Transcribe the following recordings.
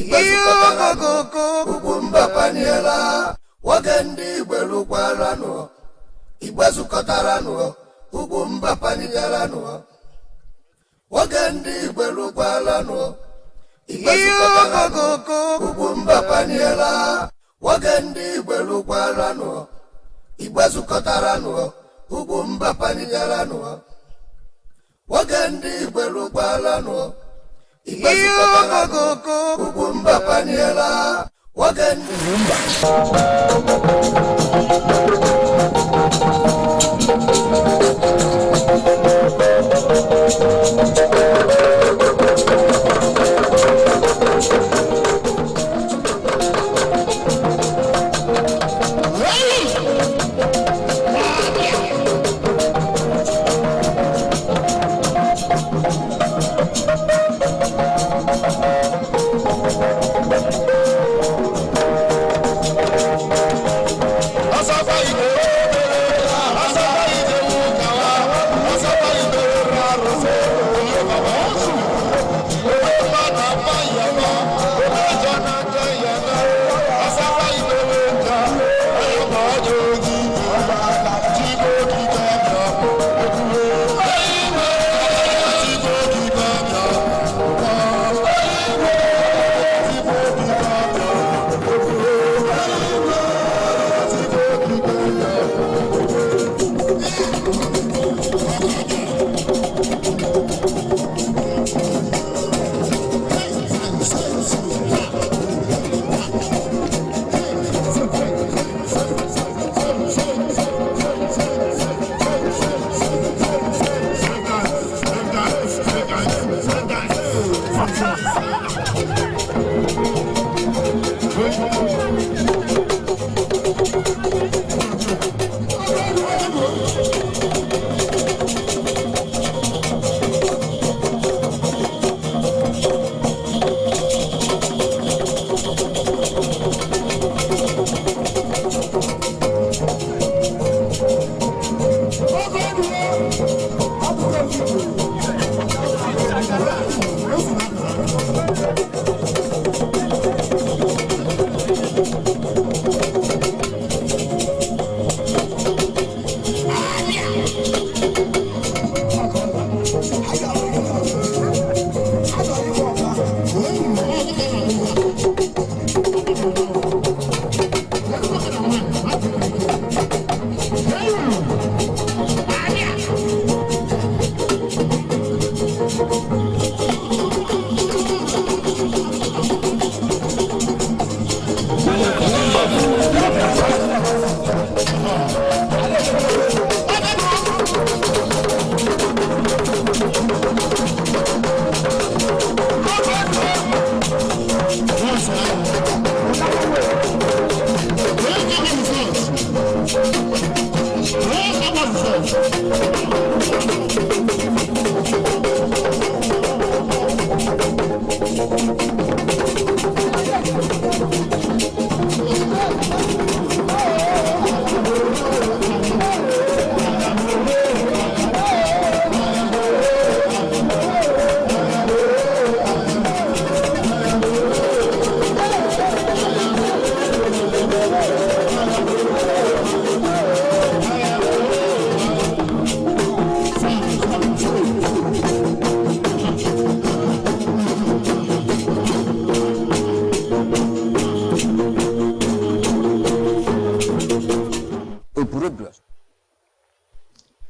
Igbe zukọtaranụ, Ugwumba paniela. Nwoke ndị Igbo lụkwaranụ. Igbe zukọtaranụ, Ugwumba panigaranụ. Nwoke ndị Igbo lụkwaranụ. Igbe zukọtaranụ, Ugwumba paniela. Nwoke ndị Igbo lụkwaranụ. Igbe zukọtaranụ, Ugwumba panigaranụ. Nwoke ndị Igbo lụkwaranụ. Igbe zukọtaranụ, Ugwumba paniela. Nwoke ndị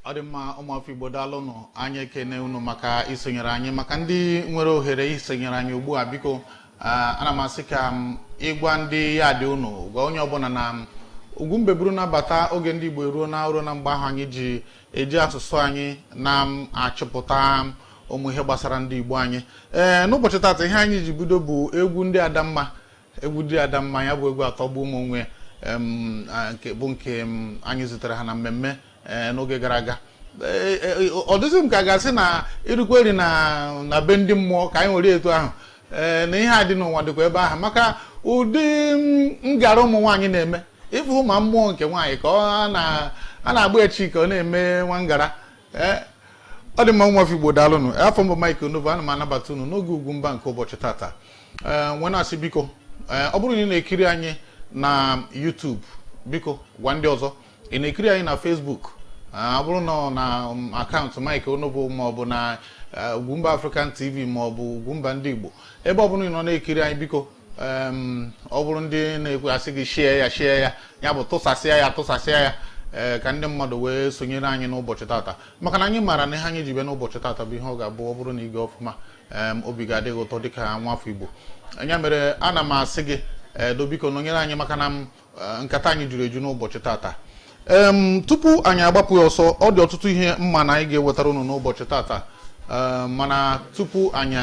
Ọ dị mma, ụmụafọ Igbo, daalụnụ. Anyị ekene unu maka isonyere anyị. Maka ndị nwere ohere isonyere anyị ugbu a, biko, ana m asị ka m ịgwa ndị ya dị unu, gwa onye ọbụla na Ugwumba buru nabata oge ndị Igbo eruo na ruo na mgbe ahụ anyị ji eji asụsụ anyị na-achịpụta ụmụ ihe gbasara ndị Igbo anyị. Ee, n'ụbọchị taata, ihe anyị ji bido bụ egwu ndị Adamma, egwu ndị Adamma. Ya bụ egwu atọgbu ụmụ onwe nke bụ nke anyị zutere ha na mmemme n'oge gara aga. Ọ dịzị m ka a ga-asị na irikwa eri na be ndị mmụọ ka anyị were etu ahụ, ee, na ihe a dị n'ụwa dịkwa ebe ahụ, maka ụdị ngara ụmụ nwaanyị na-eme. Ịfụ ma mmụọ nke nwaanyị ka ọ a na-agba echi ka ọ na-eme nwa ngara. Ee, ọ dị mma, ụmụafọ Igbo, daalụnụ. Afọ mbụ Mike Onovo, ana m anabata unu n'oge Ugwumba nke ụbọchị tata. Nwee na-asị biko, ọ bụrụ na ị na-ekiri anyị na YouTube, biko gwa ndị ọzọ. Ị na-ekiri anyị na Facebook, ọ bụrụ na ọ na akaụntụ Mike Onobo maọbụ na Ugwumba African TV maọbụ Ugwumba ndị Igbo, ebe ọ bụla ị nọ na-ekiri anyị, biko, ọ bụrụ ndị na-ekwe asị gị share ya, share ya, ya bụ tụsasịa ya, tụsasịa ya, ee, ka ndị mmadụ wee sonyere anyị n'ụbọchị tata, maka na anyị maara na ihe anyị ji bịa n'ụbọchị tata bụ ihe ọ ga-abụ ọ bụrụ na ị gaa ọfụma, obi ga-adị gị ụtọ dịka nwafọ Igbo. Ya mere ana m asị gị edo, biko nọnyere anyị, maka na nkata anyị juru eju n'ụbọchị tata. Tupu anyị agbapụ ya ọsọ, ọ dị ọtụtụ ihe mma na anyị ga-ewetara unu n'ụbọchị tata, mana tupu anyị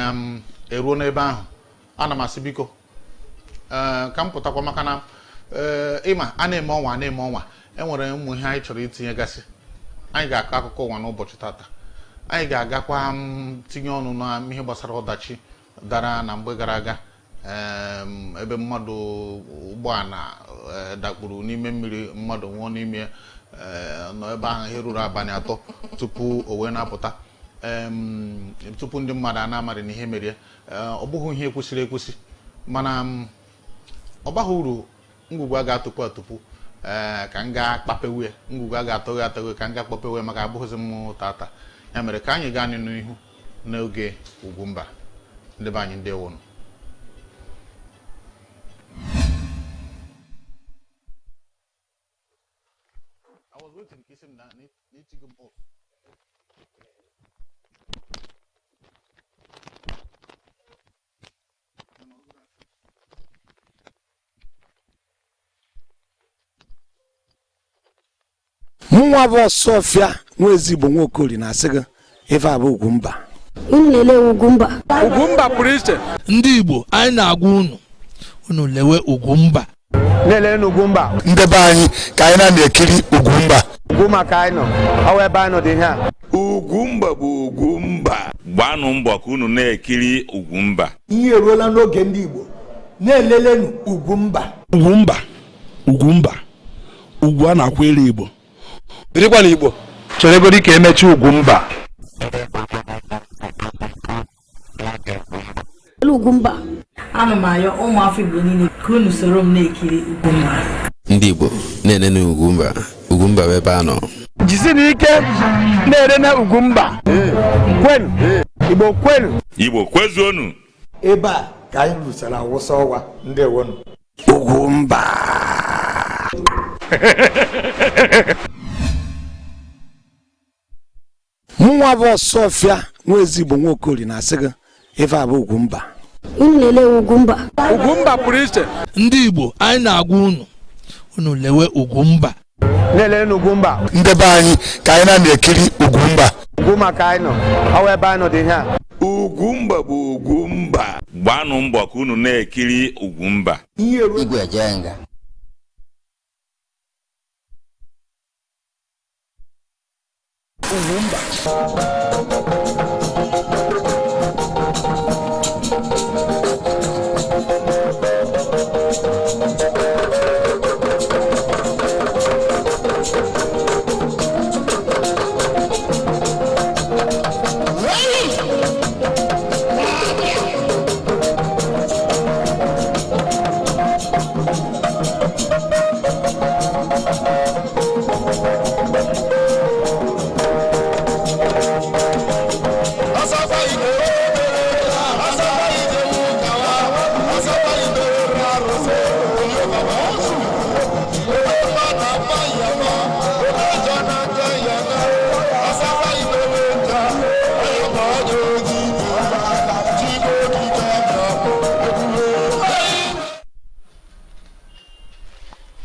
eruo n'ebe ahụ, ana m asị biko, ka m pụtakwa, maka na ịma a na-eme ọnwa, a na-eme ọnwa, enwere ụmụ ihe anyị chọrọ itinyegasị. Anyị ga-akọ akụkọ ụwa n'ụbọchị tata. Anyị ga-agakwa tinye ọnụ na ihe gbasara ọdachi dara na mgbe gara aga, ebe mmadụ ụgbọala dakpuru n'ime mmiri, mmadụ nwụọ n'ime, nọ ebe ahụ ihe ruru abalị 3 tupu o wee na-apụta, tupu ndị mmadụ a na-amarị na ihe mere. Ọ bụghị ihe kwesịrị ekwesị, mana ọ baghị uru. Ngwugwu a ga-atụpụ atụpụ, ee, ka m gaa kpapewe. Ngwugwu a ga-atọghe atọghe, ka m gaa kpapewe, maka abụghịzi m tata. Ya mere ka anyị gaa n'ihu n'oge Ugwumba. Ndị be anyị, ndewonụ. I was waiting ka isi m na n'itigo m off. Mụnwa bụ Ọsọfịa nwa ezigbo Nwaokori na-asị gị ife a bụ Ugwumba. Unu lelee Ugwumba. Ugwumba pụrụ iche. Ndị Igbo, anyị na-agwa unu, unu lewe Ugwumba. Na-elele n'Ugwumba. Ndị be anyị, ka anyị na-ekiri Ugwumba. Ugwumba ka anyị nọ, ọwa ebe anyị nọ dị ihe a. Ugwumba bụ Ugwumba. Gbanụ mbọ ka unu na-ekiri Ugwumba. Ihe eruola n'oge ndị Igbo na-elelenu Ugwumba. Ugwumba, Ugwumba, ugwu a na-akwere Igbo. Birikwa na Igbo cheregodi ka emechi Ugwumba. Ugwumba. Ana m ayọ ụmụafọ Igbo niile ka unu soro m na-ekiri Ugwumba. Ndị Igbo na-enene Ugwumba. Ugwumba bụ ebe a nọ. Jisi n'ike na-ere na Ugwumba. Kwenu, Igbo kwenu. Igbo kwezuonu. Ebe a ka anyị rụchara awụsa ọwa. Ndewonụ. Ugwumba. Mụnwa bụ Ọsọfịa nwa ezigbo Nwaokori na-asị gị ife a bụ Ugwumba. Unu lelee Ugwumba. Ugwumba pụrụ iche. Ndị Igbo, anyị na-agwa unu, unu lewe Ugwumba. Na-elele n'Ugwumba. Ndị be anyị, ka anyị na-ekiri Ugwumba. Ugwumba ka anyị nọ, ọwa ebe anyị nọ dị ihe a. Ugwumba bụ Ugwumba. Gbanụ mbọ ka unu na-ekiri Ugwumba. Ihe eruo Igwe ejenga. Ugwumba.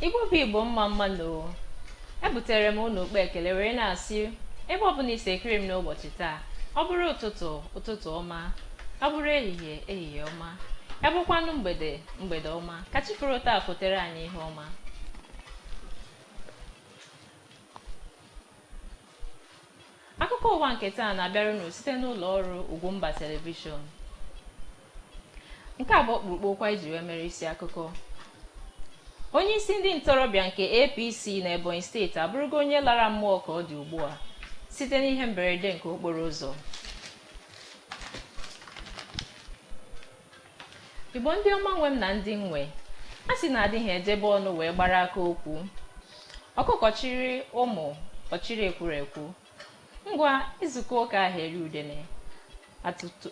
Igbo bụ Igbo, mma mmanụ. Ebutere m unu okpu ekele were na-asị, ebe ọbụla isi ekiri m n'ụbọchị taa, ọ bụrụ ụtụtụ, ụtụtụ ọma, ọ bụrụ ehihie, ehihie ọma, ya bụkwanụ mgbede, mgbede ọma. Ka chi furu taa fotere anyị ihe ọma. Akụkọ ụwa nke taa na-abịara unu site n'ụlọ ọrụ Ugwumba Telivishọn. Nke a bụ ọkpụrụkpụ okwu anyị ji wee mere isi akụkọ. Onye isi ndị ntorobịa nke APC na Ebonyi Steeti abụrụgo onye lara mmụọ ka ọ dị ugbu a site n'ihe mberede nke okporo ụzọ. Igbo ndị ọma nwe m na ndị nwe a sị na adịghị ejebe ọnụ wee gbara aka okwu. Ọkụkọ chịrị ụmụ ọchịrị ekwurekwu. Ngwa izuko ụka ahụ eri udene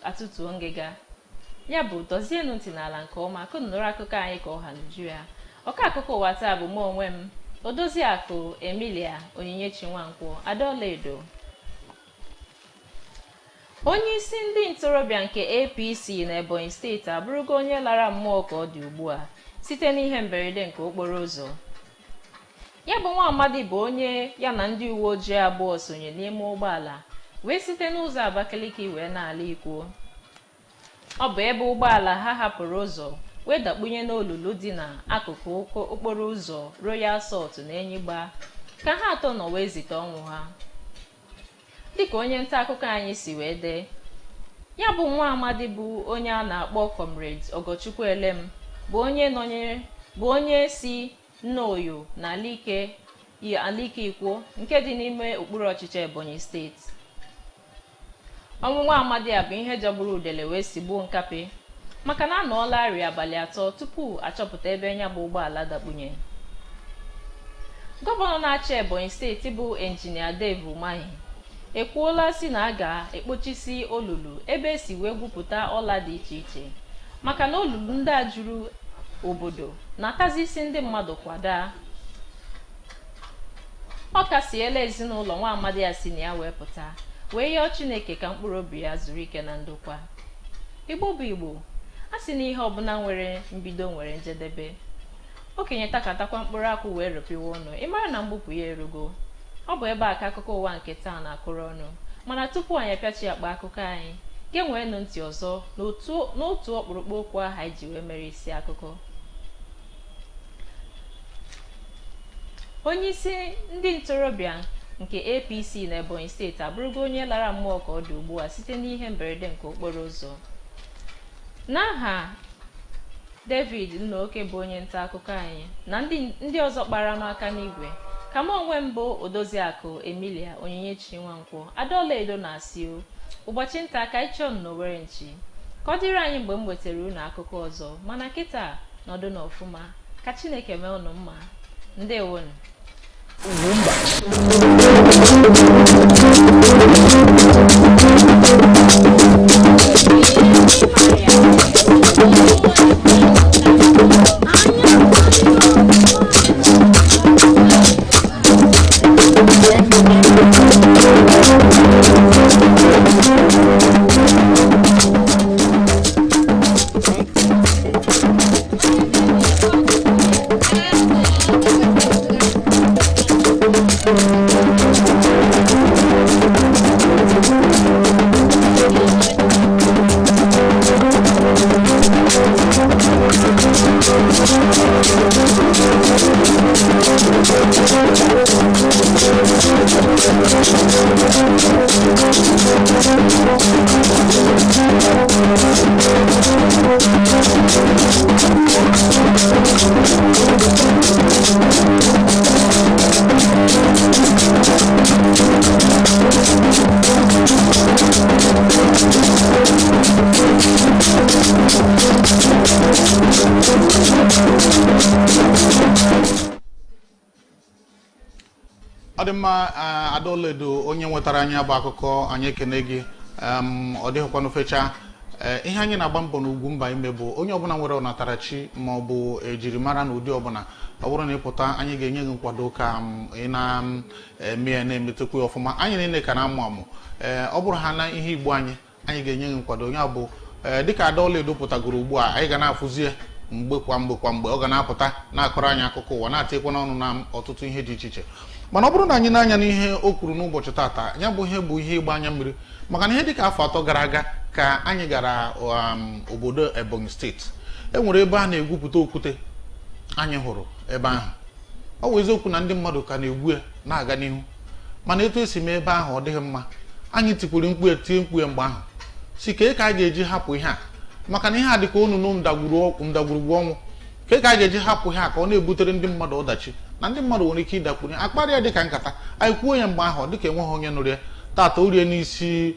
atụtụo ngịga. Ya bụ, dozienụ ntị n'ala nke ọma ka unu nụrụ akụkọ anyị ka ọha n'uju ya. Ọkọ akụkọ ụwa taa bụ mụ onwe m, Odoziakụ Emilia Onyinyechi Nwankwọ, Adaọlaedo. Onye isi ndị ntorobịa nke APC na Ebonyi steeti abụrụgo onye lara mmụọ ka ọ dị ugbu a site n'ihe mberede nke okporo ụzọ. Ya bụ nwa amadi bụ onye ya na ndị uwe ojii abụọ sonye n'ime ụgbọala wee site n'ụzọ Abakaliki wee na-ala Ikwo. Ọ bụ ebe ụgbọala ha hapụrụ ụzọ wee dakpunye n'olulu dị n'akụkụ okporo ụzọ Royal Salt na Enyigba ka ha atọ nọ wee zite ọnwụ ha. Dịka onye nta akụkọ anyị si wee dee, ya bụ nwa amadi bụ onye a na-akpọ Comrade Ogochukwu Elem bụ onye si Nnoyo na Alike Ikwo nke dị n'ime okpuru ọchịchị Ebonyi steeti. Ọnwụ nwa amadi a bụ ihe jọgburu udele wee sigbuo nkapị maka na anọọla arị abalị atọ tupu achọpụta ebe ya bụ ụgbọala dakpunye. Gọvanọ na-achị Ebonyi steeti bụ Engineer Dave Umahi ekwuola sị na a ga-ekpochisi olulu ebe esi wee gwupụta ọla dị iche iche maka na olulu ndị a juru obodo na-atazi isi ndị mmadụ kwada. Ọ kasiela ezinụlọ nwa amadi a si na ya wee pụta wee yọọ Chineke ka mkpụrụ obi ya zuru ike na ndokwa. Igbo bụ Igbo, a sị na ihe ọbụla nwere mbido nwere njedebe. Okenye takatakwa mkpụrụ akwụ wee rụpịwa ọnụ, ị mara na mgbupụ ya erugo. Ọ bụ ebe a ka akụkọ ụwa nke taa na-akụrụ ọnụ, mana tupu anyị apịachi akpa akụkọ anyị, ga-enweenụ ntị ọzọ n'otu ọkpụrụkpụ okwu ahụ anyị ji wee mere isi akụkọ. Onye isi ndị ntorobịa nke APC na Ebonyi steeti abụrụgo onye lara mmụọ ka ọ dị ugbu a site n'ihe mberede nke okporo ụzọ. N'aha David Nnaoke bụ onye nta akụkọ anyị na ndị ọzọ kpara m aka n'igwe, ka m onwe m bụ Odoziakụ Emilia Onyinyechi Nwankwọ, Adaọlaedo na-asị o ụbọchị nta ka ịchọ n'Owere nchi ka ọ dịrị anyị mgbe m wetara unu akụkọ ọzọ. Mana kịta nọdụ n'ọfụma ka Chineke mee unu mma. Ndewonu. Ugwumba. Ọ dị mma. Adaọlaedo onye nwetara anyị bụ akụkọ, anyị ekene gị. Ọ dịghịkwanụ fecha. Ihe anyị na-agba mbọ n'Ugwumba ime bụ onye ọbụla nwere ọnatarachi ma ọ bụ ejirimara na ụdị ọbụla, ọ bụrụ na ịpụta anyị ga-enye gị nkwado ka ị na-eme ya na-emetekwa ya ọfụma. Anyị niile ka na-amụ amụ. Ọ bụrụ ha na ihe Igbo anyị ga-enye gị nkwado. Ya bụ, dịka Adaọlaedo pụtagoro ugbu a, anyị ga na-afụzi ya mgbe kwa mgbe kwa mgbe ọ ga na-apụta na-akọrọ anyị akụkọ ụwa, na-atịkwa n'ọnụ na ọtụtụ ihe dị iche iche. Mana ọ bụrụ na anyị na-anya n'ihe o kwuru n'ụbọchị tata, ya bụ ihe bụ ihe ịgba anya mmiri, maka na ihe dịka afọ 3 gara aga ka anyị gara obodo Ebonyi steeti, e nwere ebe a na-egwupụta okwute anyị hụrụ ebe ahụ. Ọ bụ eziokwu na ndị mmadụ ka na-egwu ya na-aga n'ihu, mana etu esi mee ebe ahụ ọ dịghị mma. Anyị tikwuru mkpu ya, tie mkpu ya mgbe ahụ, si ka a ga-eji hapụ ihe a, maka na ihe a dịka onunu ndagwurugwu ọnwụ. Ka a ga-eji hapụ ihe a ka ọ na-ebutere ndị mmadụ ọdachi, na ndị mmadụ nwere ike ịdakwunye akparịa dịka nkata. Anyị kwuo ya mgbe ahụ, dịka enweghị onye nụrụ ya. Tata o rie n'isi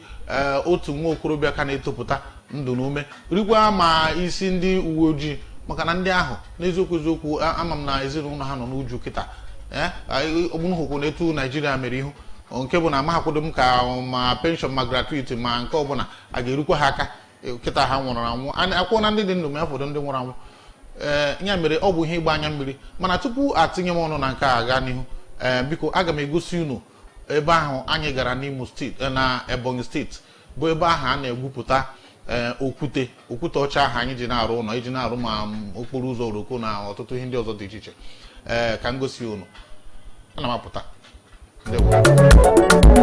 otu nwa okorobịa ka na-etopụta Ndụ na ume rikwa ma isi ndị uwe ojii, maka na ndị ahụ n'eziokwu eziokwu, ama m na ezinụlọ ha nọ n'uju kịta. Ee, ọbụnụhụkwụ na etu Naijiria mere ihu nke bụ na amaghị m ka ma pension ma gratuity ma nke ọbụla a ga-erukwa ha aka kịta. Ha nwụrụ anwụ, akwụọ na ndị dị ndụ, ma ya fọdụ ndị nwụrụ anwụ. Ee, ya mere ọ bụ ihe ịgba anya mmiri. Mana tupu atinye m ọnụ na nke a gaa n'ihu, ee, biko, aga m egosi unu ebe ahụ anyị gara n'Imo Steeti na Ebonyi Steeti, bụ ebe ahụ a na-egwupụta ee okwute, okwute ọcha ahụ anyị ji na-arụ ụlọ, iji na-arụ ma okporo ụzọ oroko na ọtụtụ ihe ndị ọzọ dị iche iche. Ee, ka m gosi unu. Ana m apụta. Ndewo.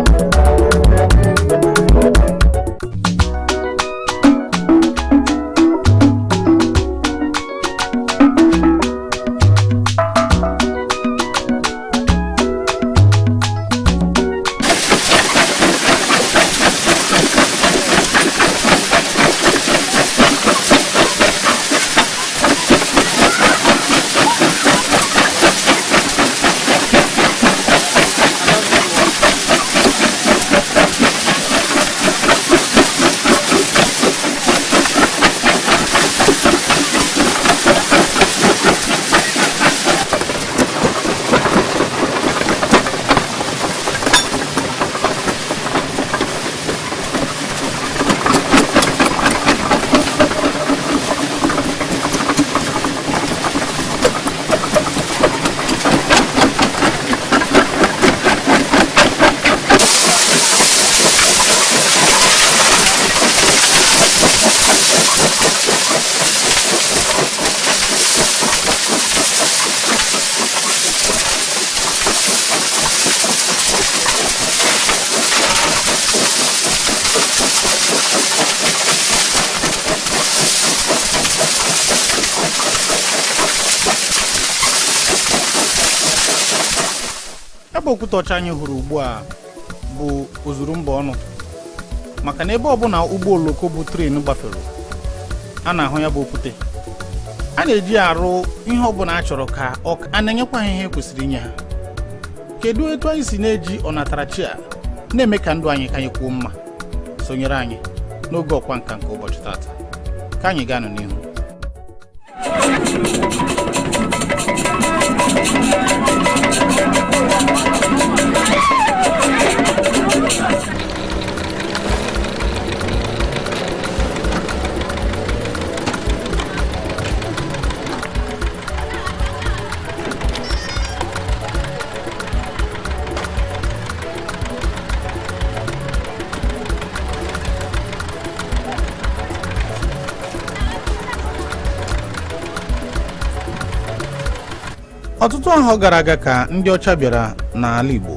Ebe okwute ọcha anyị hụrụ ugbu a bụ ozuru mba ọnụ, maka na ebe ọbụla ụgbọ oloko bụ train gbafere, a na-ahụ ya bụ okwute. A na-eji arụ ihe ọbụla a chọrọ ka ọ a na-enyekwa ha ihe kwesịrị inye ha. Kedu etu anyị si na-eji ọnatarachi a na-eme ka ndụ anyị ka anyị kwuo mma? Sonyere anyị n'oge ọkwa nka nke ụbọchị tata ka anyị gaa nụ n'ihu. Ọtụtụ ahọ gara aga ka ndị ọcha bịara n'ala Igbo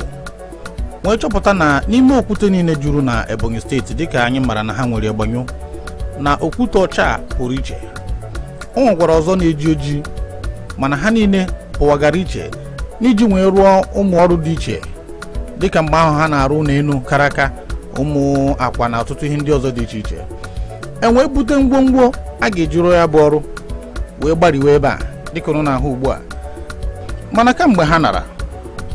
wee chọpụta na n'ime okwute niile juru na Ebonyi Steeti, dịka anyị mara na ha nwere gbanyụ na okwute ọcha a pụrụ iche, o nwekwara ọzọ na-eji ojii, mana ha niile pụwagara iche n'iji wee rụọ ụmụ ọrụ dị iche, dịka mgbe ahụ ha na-arụ ụlọ elu kara aka, ụmụ akwa na ọtụtụ ihe ndị ọzọ dị iche iche. E wee bute ngwongwo a ga-eji rụọ ya bụ ọrụ wee gbariwe ebe a dịka unu na-ahụ ugbu a. Mana kamgbe ha nara,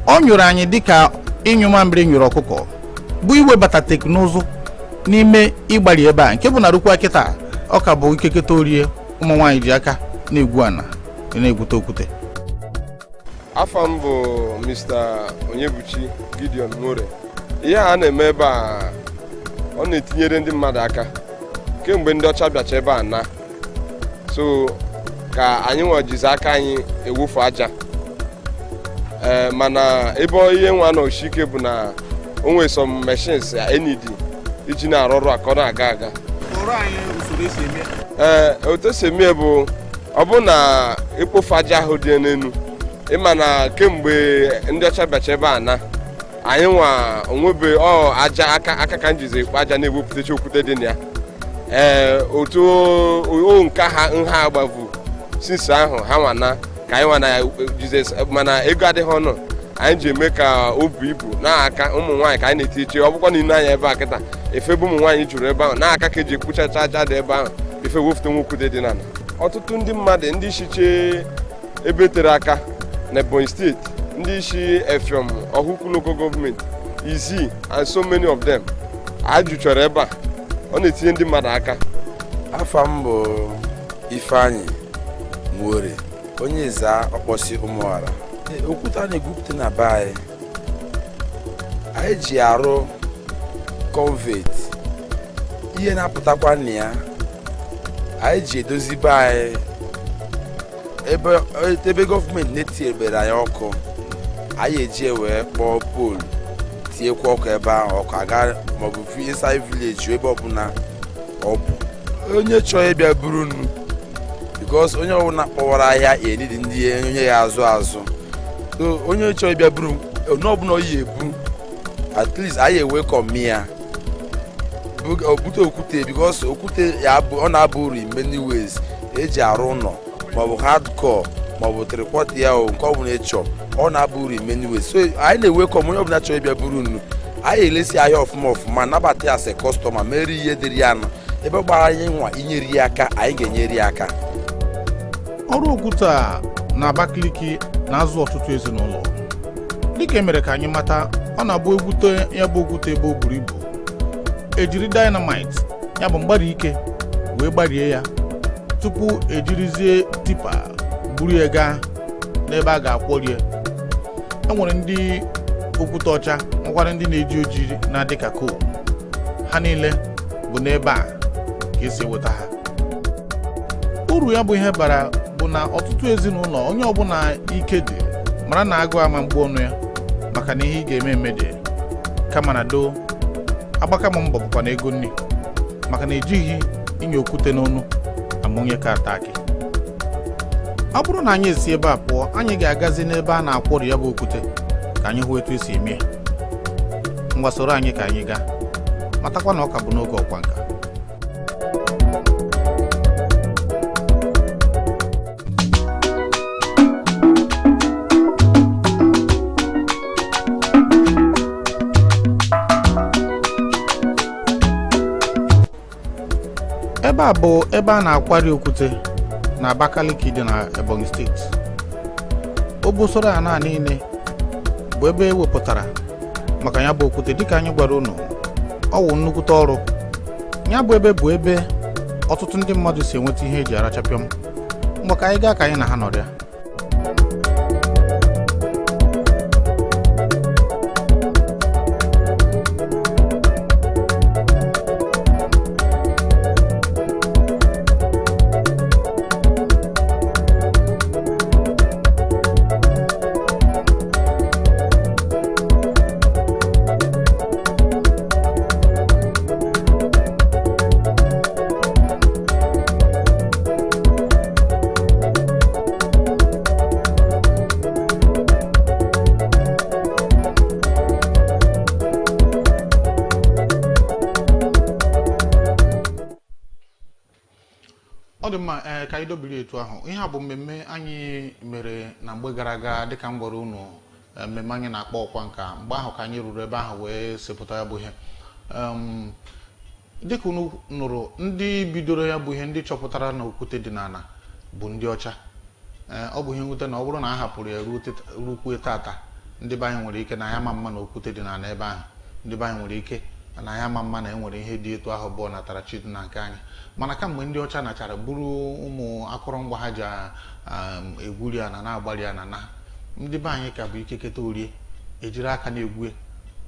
ọ nyụrụ anyị dịka ịnyụ mamịrị nyụrụ ọkụkọ, bụ iwebata teknụzụ n'ime ịgbari ebe a, nke bụ na rukwa kịta ọ ka bụ ikeketa orie ụmụ nwaanyị ji aka na-egwu ana na-egwute okwute. Afa m bụ Mr. Onyebuchi Gideon Nwore. Ihe a na-eme ebe a, ọ na-etinyere ndị mmadụ aka kemgbe ndị ọcha bịacha ebe a na so ka anyị nwa jizi aka anyị ewufu aja. Ee, mana ebe ihe nwa na ike bụ na o nwere some machines enidi iji na-arụ ọrụ a ka ọ na-aga aga. Ee, otu esi eme bụ, ọ bụ na ikpofu aja ahụ dị n'elu, ịma na kemgbe ndị ọcha bịacha ebe a na anyị nwa onwebe ọ aja aka aka ka njizi ekpo aja na-ewepụtacha okwute dị na ya. Ee, otu o nke ha nha agbavu sinsi ahụ ha nwa na ka anyị nwa na jizes, mana ego adịghị ọnụ anyị ji eme ka o bu ibu n'aka ụmụ nwaanyị ka anyị na-eti iche. Ọ bụkwa na ile anya ebe a kịta, efe ebe ụmụ nwaanyị juru ebe ahụ n'aka ka eji ekpuchacha aja dị ebe ahụ ife wefute nwokwute dị n'ala. Ọtụtụ ndị mmadụ, ndị isiche ebe tere aka na Ebonyi Steeti, ndị isi Effium, Ọhụkwụ local government, Izzi and so many of them ajụchọrọ ebe a. Ọ na-etinye ndị mmadụ aka. Afa m bụ Ifeanyị Nwore, onye Ịza Ọkpọsị Ụmụọra. Okwute a na-egwupụta na be anyị, anyị ji arụ culvert, ihe na-apụtakwa na ya anyị ji edozi be anyị, ebe gọọmenti na-etinyebere anyị ọkụ, anyị eji wee kpọọ poolu tinyekwa ọkụ ebe ahụ, ọkụ aga maọbụ inside village, ebe ọbụla ọ bụ onye chọrọ ịbịa buru nnu, because onye ọbụla kpọwara ahịa enidi ndị onye ya azụ azụ. So onye chọrọ ịbịa buru onye ọbụla oyi ebu, at least anyị ewekọm ya bute okwute, because okwute ya ọ na-aba uru in many ways. Eji arụ ụlọ maọbụ hardcore maọbụ three-quarter ya, o nke ọbụla ịchọ, ọ na-aba uru in many ways. So anyị na-ewekọm onye ọbụla chọrọ ịbịa buru nnu. Anyị elesi ahịa ọfụma ọfụma, nabata ya as customer, mere ihe dịrị ya nụ ebe gbara anyị nwa inyere ya aka, anyị ga-enyere ya aka. Ọrụ okwute a na Abakaliki na-azụ ọtụtụ ezinụlọ. Dịka e mere ka anyị mata, ọ na-abụ egwute ya bụ okwute ebe o buru ibu, ejiri dynamite, ya bụ mgbari ike, wee gbarie ya tupu ejirizie tipper buru ya gaa n'ebe a ga-akwọrie. E nwere ndị okwute ọcha, nwekwara ndị na-eji ojii na-adị ka coal. Ha niile bụ n'ebe a ka esi eweta ha. Uru ya bụ ihe bara bụ na ọtụtụ ezinụlọ, onye ọbụla ike dị mara na agụụ ama mgbu ọnụ ya, maka na ihe ị ga-eme eme dị kama na doo agbaka m mbọ bụkwa na ego nri, maka na ejighị inye okwute n'ọnụ amụnye ka ata akị. Ọ bụrụ na anyị esi ebe a pụọ, anyị ga-agazi n'ebe a na-akwọrị ya bụ okwute ka anyị hụ etu esi eme ya. Ngwa, soro anyị ka anyị gaa, matakwa na ọ ka bụ n'oge ọkwa nka. Ebe a bụ ebe a na-akwari okwute na Abakaliki dị na Ebonyi Steeti. Obosoro ana niile bụ ebe e wepụtara maka ya bụ okwute. Dịka anyị gwara unu, ọ wụ nnukwute ọrụ. Ya bụ ebe bụ ebe ọtụtụ ndị mmadụ si enweta ihe eji arachapịọm. Mgbe ka anyị gaa ka anyị na ha nọrịa. Ọ dị mma. Ee, ka anyị dobiri etu ahụ. Ihe a bụ mmemme anyị mere na mgbe gara aga. Dịka m gwara unu, mmemme anyị na-akpọ ọkwa nka, mgbe ahụ ka anyị ruru ebe ahụ wee sepụta ya bụ ihe. Dịka unu nụrụ, ndị bidoro ya bụ ihe, ndị chọpụtara na okwute dị n'ala, bụ ndị ọcha. Ee, ọ bụ ihe mwute na ọ bụrụ na a hapụrụ ya rukwue tata, ndị be anyị nwere ike na ya ma mma na okwute dị n'ala ebe ahụ. Ndị be anyị nwere ike na ya ma mma na e nwere ihe dị etu ahụ bụ ọnatarachi dị na nke anyị. Mana kamgbe ndị ọcha nachara buru ụmụ akụrụngwa ha ji egwuri ana na-agbari ana, na ndị be anyị ka bụ ike keta orie ejiri aka na-egwu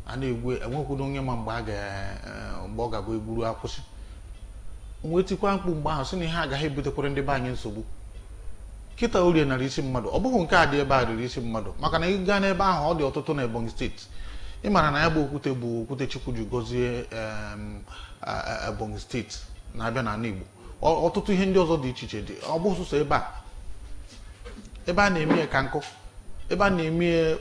a na-egwu, enwekwudo onye ma mgbe a ga mgbe ọ ga-abụ egburu akwụsị. Wetikwa mkpu mgbe ahụ sị na ihe agaghị ebutekwara ndị be anyị nsogbu. Kịta orie nara isi mmadụ, ọ bụghị nke a dị ebe a riri isi mmadụ, maka na ị gaa n'ebe ahụ, ọ dị ọtụtụ na Ebonyi Steeti. Ị mara na ya bụ okwute bụ okwute Chukwu ji gọzie Ebonyi Steeti na-abịa n'ala Igbo. Ọtụtụ ihe ndị ọzọ dị iche iche dị. Ọ bụ sọsọ ebe a, ebe a na-eme ya ka nkụ, ebe a na-eme ya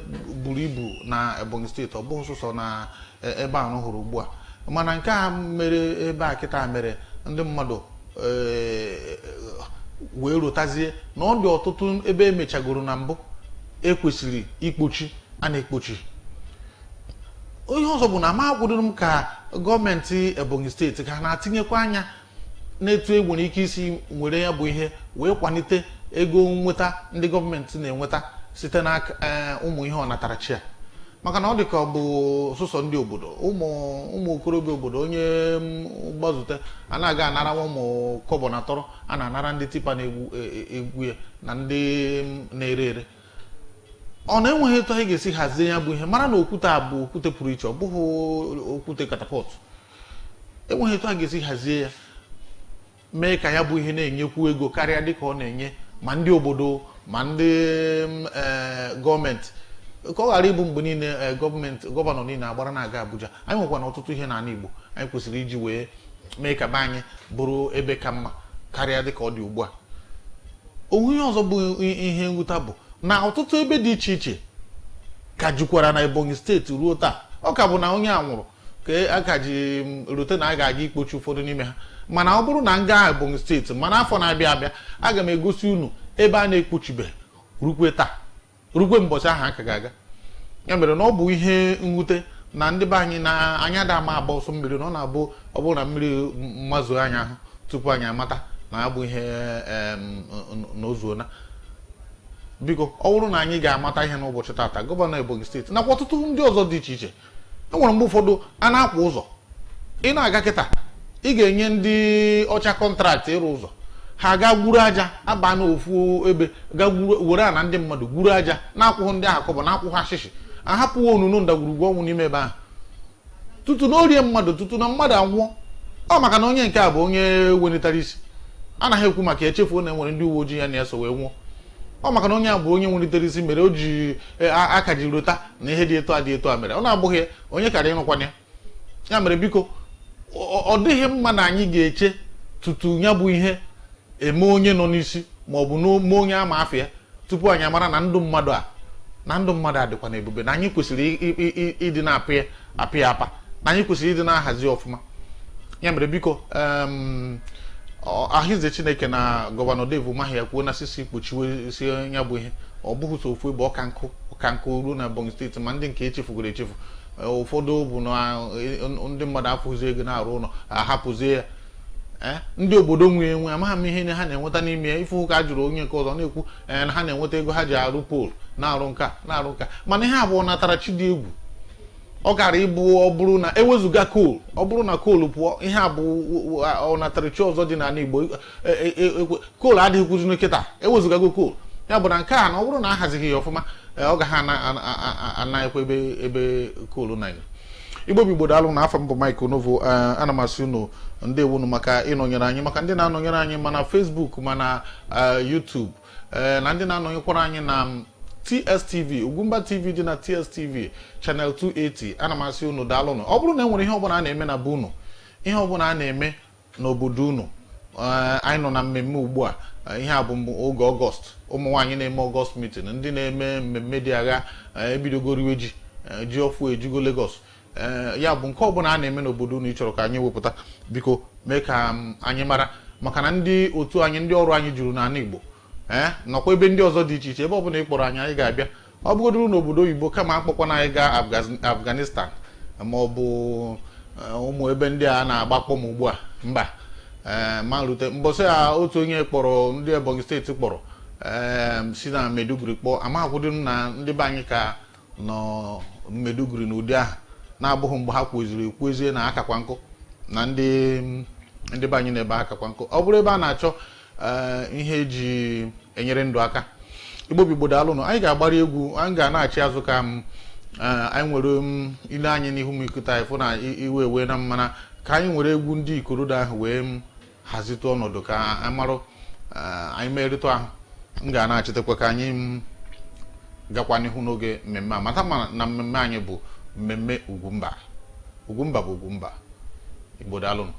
buru ibu na Ebonyi Steeti. Ọ bụghị sọsọ na ebe a hụrụ ugbu a, mana nke a mere ebe a kịta mere ndị mmadụ wee rotazie na ọ dị ọtụtụ ebe emechagoro na mbụ ekwesịrị ikpochi a na-ekpochi. Ihe ọzọ bụ na ama akwadoro m ka gọọmenti Ebonyi Steeti ka ha na-atinyekwa anya n'etu e nwere ike isi were ya bụ ihe wee kwalite ego nweta ndị gọọmenti na-enweta site n'aka ụmụ ihe ọnatarachi a. Maka na ọ dị ka ọ bụ sụsọ ndị obodo, ụmụ ụmụ okorobịa obodo, onye gbazute a na-aga anara ụmụ kọbọ na tọrọ, a na-anara ndị tipa na-egwu egwu ya na ndị na-ere ere. Ọ na-enweghị etu anyị ga-esi hazie ya bụ ihe, mara na okwute a bụ okwute pụrụ iche, ọ bụghị okwute katapọt. Enweghị etu a ga-esi hazie ya mee ka ya bụ ihe na-enyekwu ego karịa dịka ọ na-enye ma ndị obodo ma ndị gọọmenti, ka ọ ghara ịbụ mgbe niile gọọmenti, gọvanọ niile agbara na-aga Abuja. Anyị nwekwa na ọtụtụ ihe n'ala Igbo anyị kwesịrị iji wee mee ka be anyị bụrụ ebe ka mma karịa dịka ọ dị ugbu a. Onwe ihe ọzọ bụ ihe mwute bụ na ọtụtụ ebe dị iche iche ka jukwara na Ebonyi steeti ruo taa. Ọ ka bụ na onye a nwụrụ ka a ka ji rute na a ga-aga ikpochi ụfọdụ n'ime ha. Mana ọ bụrụ na m gaa Ebonyi steeti mana afọ na-abịa abịa, aga m egosi unu ebe a na-ekpochibe rukwe taa, rukwe mbọchị ahụ aka ga-aga. Ya mere na ọ bụ ihe mwute na ndị be anyị na anya da ama agba ọsọ mmiri, na ọ na-abụ ọ bụrụ na mmiri mmazuo anyị ahụ tupu anyị amata na abụ ihe na ozuona. Biko, ọ bụrụ na anyị ga-amata ihe n'ụbọchị tata, gọvanọ Ebonyi steeti nakwa ọtụtụ ndị ọzọ dị iche iche, e nwere mgbe ụfọdụ a na-akwa ụzọ, ị na-aga kịta, ị ga-enye ndị ọcha contract ịrụ ụzọ, ha ga gwuru aja aba n'ofu ebe, ga gwuru were ana ndị mmadụ gwuru aja na-akwụghị ndị ahụ kọbọ, na-akwụghị ashịshị, ahapụghị onunu ndagwurugwu ọnwụ n'ime ebe ahụ tutu na orie mmadụ, tutu na mmadụ anwụọ. Ọ maka na onye nke a bụ onye welitere isi, anaghị ekwu maka echefuo na enwere ndị uwe ojii ya na-eso wee nwụọ. Ọ maka na onye a bụ onye welitere isi mere o ji aka ji rota na ihe dị etu a dị etu a mere, ọ na-abụghị onye kara ịrụkwana ya. Ya mere biko, ọ dịghị mma na anyị ga-eche tutu ya bụ ihe eme onye nọ n'isi ma ọ bụ n'ome onye ama afọ ya tupu anyị amara na ndụ mmadụ a na ndụ mmadụ a dịkwa n'ebube, na anyị kwesịrị ịdị na-apị apị apa, na anyị kwesịrị ịdị na-ahazi ọfụma. Ya mere biko, ahụize Chineke na gọvanọ Dave Umahi ya kwuo na sisi kpuchiwe si ya bụ ihe, ọ bụghị so ofu ebe, ọka nkụ ọka nkụ ruo na Ebonyi steeti, ma ndị nke echefugoro echefu. Ụfọdụ bụ na ndị mmadụ afụghịzi ego na-arụ ụlọ, ahapụzie ya. Ndị obodo nwe enwe amaghị m ihe ha na-enweta n'ime ya. Ife ụka jụrụ onye nke ọzọ na-ekwu na ha na-enweta ego ha ji arụ poolu, na-arụ nka na-arụ nka, mana ihe abụọ natara chi dị egwu. Ọ gara ịbụ ọ bụrụ na ewezụga koolu, ọ bụrụ na koolu pụọ, ihe a bụ ọ natara chi ọzọ dị n'ala Igbo. Koolu adịghịkwuzi nkịta, ewezụgago koolu. Ya bụ na nke a na ọ bụrụ na ahazighị ya ọfụma, ọ gaghị anaghịkwa ebe ebe koolu na Igbo bụ Igbo. Daalụ na afọ m bụ Mike Onovo. Ana m asị unu ndewonu maka ịnọnyere anyị, maka ndị na-anọnyere anyị mana Facebook, mana YouTube, na ndị na-anọnyekwara anyị na TSTV, Ugwumba TV dị na TSTV channel 280. Ana m asị unu daalụnụ. Ọ bụrụ na e nwere ihe ọbụla a na-eme na be unu, ihe ọbụla a na-eme n'obodo unu, anyị nọ na mmemme ugbu a. Ihe a bụ oge Ọgọst, ụmụ nwaanyị na-eme Ọgọst meeting, ndị na-eme mmemme dị agha ebidogoriwe ji ji ọfụ ejugo Lagos. Ya bụ nke ọbụla a na-eme n'obodo unu ị chọrọ ka anyị wepụta, biko mee ka anyị mara, maka na ndị otu anyị, ndị ọrụ anyị juru n'ala Igbo, nọkwa ebe ndị ọzọ dị iche iche. Ebe ọbụla ị kpọrọ anyị, anyị ga-abịa. Ọ bụgodoro n'obodo oyibo, kama akpọkwana anyị gaa Afghanistan ma ọ bụ ụmụ ebe ndị a na-agbakpọ m ugbu a, mba. Ma rute mbọsị a, otu onye kpọrọ ndị Ebonyi steeti kpọrọ si na Maiduguri kpọọ, amaghịkwụdị m na ndị be anyị ka nọ Maiduguri n'ụdị ahụ, na-abụghị mgbe ha kwuziri ekwuezie na akakwa nkụ na ndị be anyị na-ebe akakwa nkụ. Ọ bụrụ ebe a na-achọ ihe eji enyere ndụ aka. Igbo bụ Igbo, daalụnụ. Anyị ga-agbara egwu, anyị ga na-achị azụ ka anyị nwere ile anyị n'ihu m ikụta ịfụ na iwe ewe na mmana, ka anyị nwere egwu ndị Ikorodu ahụ wee hazitụ ọnọdụ ka anyị marụ anyị merịtụ ahụ. M ga na-achịtakwa ka anyị gakwa n'ihu n'oge mmemme a, mata na mmemme anyị bụ mmemme Ugwumba. Ugwumba bụ Ugwumba. Igbo daalụnụ.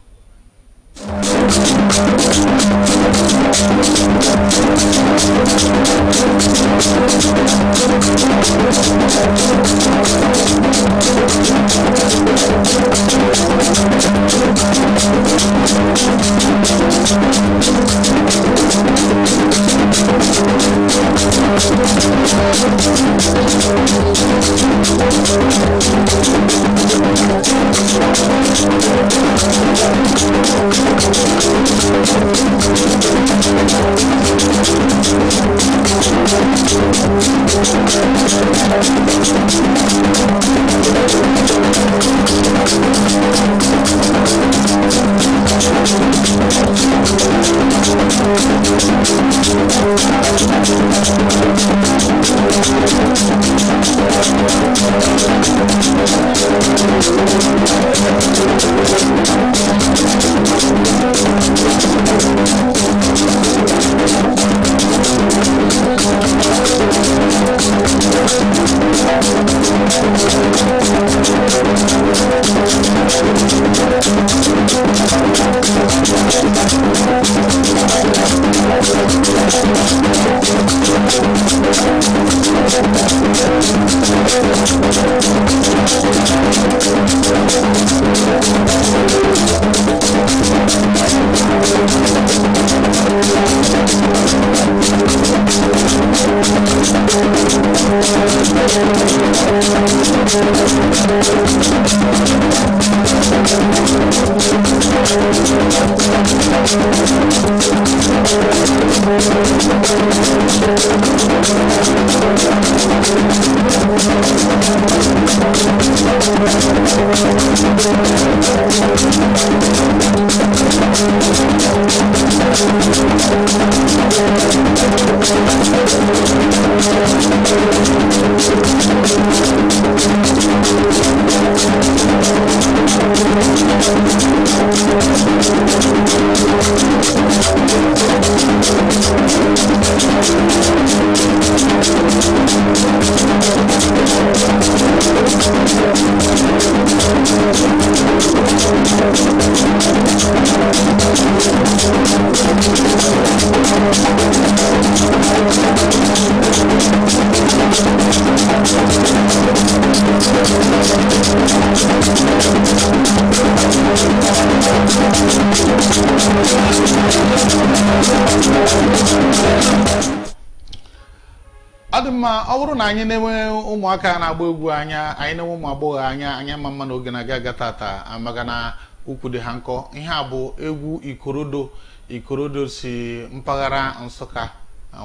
Ọ dị mma, ọ bụrụ na anyị na-enwe ụmụaka na-agba egwu anya, anyị na-enwe ụmụ agbọghọ anya, anyị ama mma n'oge na-aga aga tata, maka na ukwu dị ha nkọ. Ihe a bụ egwu Ikorodo. Ikorodo si mpaghara Nsụka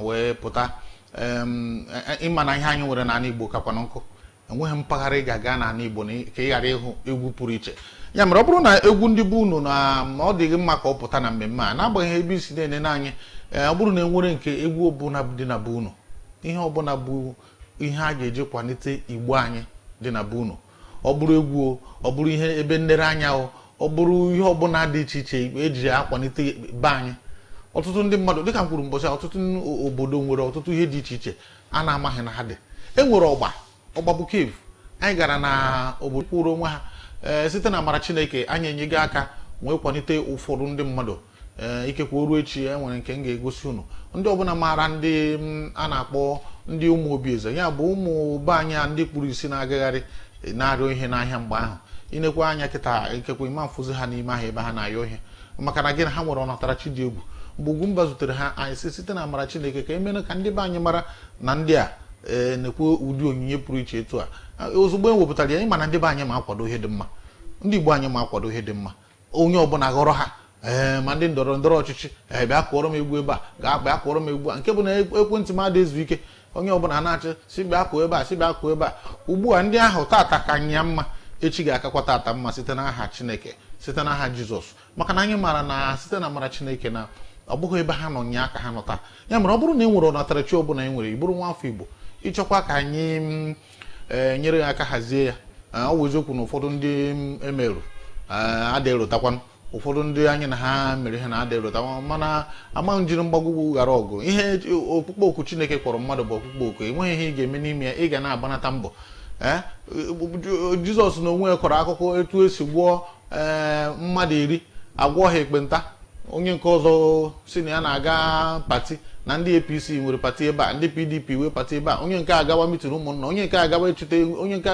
wee pụta. Ịma na ihe anyị nwere n'ala Igbo kakwanụ nkụ. Enweghị mpaghara ị ga-aga n'ala Igbo ka ị ghara ịhụ egwu pụrụ iche. Ya mere, ọ bụrụ na egwu ndị bụ unu na ọ dịghị mma ka ọ pụta na mmemme a, n'agbanyeghị ebe isi na-enene anyị, ọ bụrụ na enwere nke egwu ọbụla dị na be unu, ihe ọbụla bụ ihe a ga-eji kwalite Igbo anyị dị na be unu, ọ bụrụ egwu, ọ bụrụ ihe ebe nlereanya, ọ bụrụ ihe ọbụla dị iche iche eji akwalite be anyị. Ọtụtụ ndị mmadụ, dịka m kwuru mbọchị, ọtụtụ obodo nwere ọtụtụ ihe dị iche iche a na-amaghị na ha dị. E nwere ọgba, ọgba bụ cave. Anyị gara na obodo kwuru onwe ha. Site na amara Chineke, anyị enyego aka wee kwalite ụfọdụ ndị mmadụ. Ikekwe ruo echi e nwere nke m ga-egosi unu. Ndị ọbụla maara ndị a na-akpọ ndị ụmụ obieze, ya bụ ụmụ be anyị ndị kpuru isi na-agagharị na-arịọ ihe n'ahịa mgbe ahụ. Inekwa anya kịta, ikekwe ịma mfụzi ha n'ime ahịa ebe ha na-ayọ ihe, maka na gịnị, ha nwere ọnatarachi dị egwu. Mgbe Ugwumba zutere ha, anyị si site na amara Chineke ka emere ka ndị be anyị mara na ndị a na-ekwe ụdị onyinye pụrụ iche etu a. Ozugbo e wepụtara ya, ịma na ndị be anyị ma akwado ihe dị mma, ndị Igbo anyị ma akwado ihe dị mma. Onye ọbụla ghọrọ ha, ee, ma ndị ndọrọ ndọrọ ọchịchị, ee, bịa kụọrọ m egwu ebe a, gaa bịa kụọrọ m egwu a, nke bụ na ekwentị m adị ezu ike. Onye ọbụla na-achị si bịa kụọ ebe a, si bịa kụọ ebe a. Ugbu a ndị ahụ tata ka nya mma, echi ga-akakwa tata mma, site n'aha Chineke, site n'aha Jizọs, maka na anyị maara na site na amara Chineke na ọ bụghị ebe ha nọ nya ka ha nọ taa. Ya mere, ọ bụrụ na e nwere ọnatarachi ọbụla e nwere, ị bụrụ nwa afọ Igbo, ịchọkwa ka anyị nyere ya aka hazie ya. Ọ bụ eziokwu na ụfọdụ ndị emerụ adịghị erotakwanụ, ụfọdụ ndị anyị na ha mere ihe na-adị erota, mana ama njiri mgbagwugwu ghara ọgụ. Ihe okpukpe oku Chineke kpọrọ mmadụ bụ okpukpe oku, enweghị ihe ị ga-eme n'ime ya, ị ga na-agbanata mbọ. Ee, Jizọs na onwe ya kọrọ akụkọ etu esi gwọọ mmadụ 10, agwọ ha ekpenta. Onye nke ọzọ si na ya na-aga pati, na ndị APC nwere pati ebe a, ndị PDP wee pati ebe a, onye nke agawa mitin ụmụnna, onye nke agawa echute, onye nke